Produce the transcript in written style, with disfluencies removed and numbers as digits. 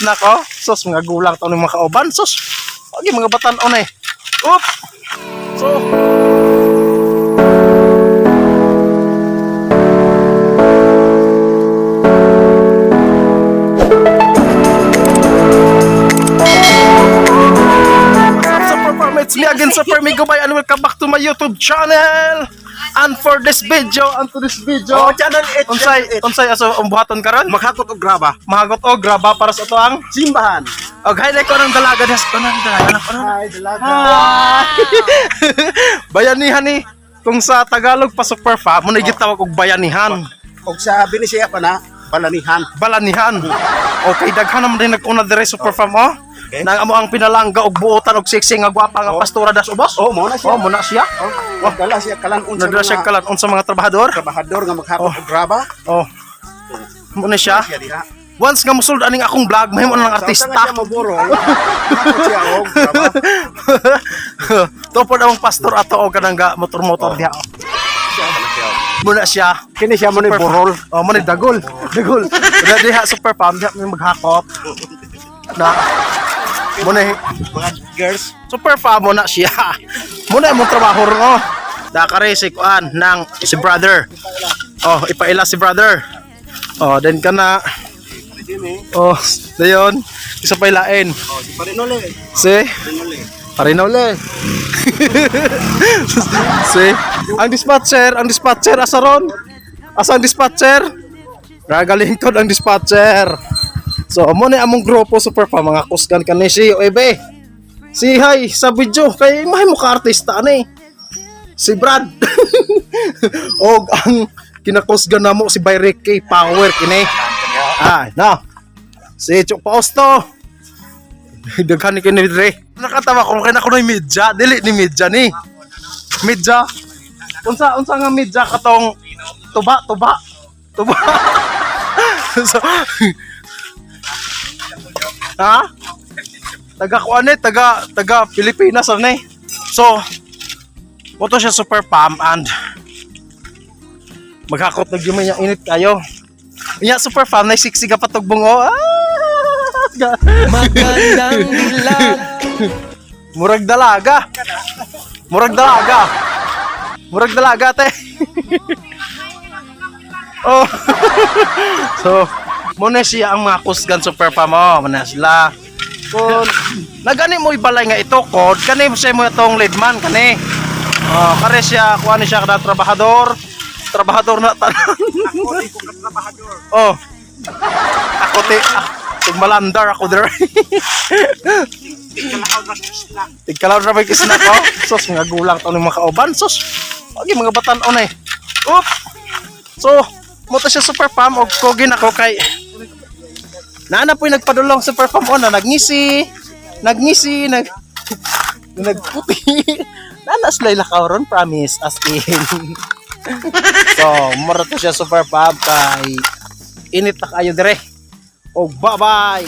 Nako, sus, mga gulang to ng mga kauban, sus. Okay, mga batan-on eh. Oop! So, what's up, Super Farm? It's me again, Super Migo Bay, and welcome back to my YouTube channel! And for this video, and to this video, Oh, channel 8. unsay, unsay aso ang buhaton karon? Maghakot og graba. Mahagot o graba para sa ato ang Simbahan. Og highlight ko ng dalaga des ko ng dalaga na ko ng. Hi, dalaga. Hi! Bayanihan ni kung sa Tagalog pa super fa mo na gitawag og bayanihan. Og sa Binisaya pa na, balanihan. Balanihan. Okay, daghan naman din nag-una dire super fam oh. Okay. Nang amo ang pinalangga og buotan og sexy nga gwapa nga pastora das ubos. Oh, mo na siya. Oh, mo na siya. Oh, nagdala siya kalan-on sa Nagdala siya mga kalan unsa mga trabahador. trabahador nga maghakot og graba. Oh. Mo na siya. Siya diha. Once nga musulod aning akong vlog, mahimo na lang Sa artista. usa nga siya maborol, hakot siya og graba. Tupod among pastor ato og kanang ga motor-motor diha. Siya ba na siya? Muna siya. Kini siya mo ni borol. Oh, mo ni dagol. Dagol. Diha diha super pam diha may maghakot. Na. Mo na Mga girls. super fam mo na siya. Mo na imong trabaho ron oh. Da kare si kuan nang si brother. Oh, ipaila si brother. Oh, then kana oh, dayon isa pa ilain. Oh, si Parinole. Si Parinole. Parinole. Si ang dispatcher asa ron? Asa ang dispatcher? Ragalingkod ang dispatcher. So, mo ni among grupo super pa mga kusgan kani si Ebe. Si hi sa video kay mahimo ka artista ani. Si Brad. Og ang kinakusgan namo si Bayrick Power kini. Ah, na. Si Chok Pausto. Daghan ni kini dire. Nakatawa ko kay nako ni media, dili ni media ni. Media. Unsa unsa nga media katong tuba tuba tuba. So, ha? Taga kuan eh, taga taga Pilipinas ano eh. So, moto siya super pam and maghakot na gyud niya init kayo. Nya super fam na siksi ka patog bungo. Ah! Magandang dilag. Murag dalaga. Murag dalaga. Murag dalaga te. Oh. So, muna siya ang mga kusgan super pa mo. Muna sila. Kung nagani mo ibalay nga ito kod, kani siya mo itong leadman kani. Oh, kare siya kuan siya kada trabahador. Trabahador na tanan. Ako di ko ka trabahador. Oh. Ako te, ah, tugmalandar ako there. Tigkalaon ra siya snack. Tigkalaw ra may kisna ko. Sus, mga gulang to ng mga kauban. Sus, okay, mga batan-on eh. Oop! So, mo to siya super pam og kogin ako kay Naana po'y nagpadulong super pam on na nagngisi, nagngisi, nag nagputi. Naana sila lakaw ron, promise, as in. So, mura to siya super pam kay init na kayo dire. Og bye-bye!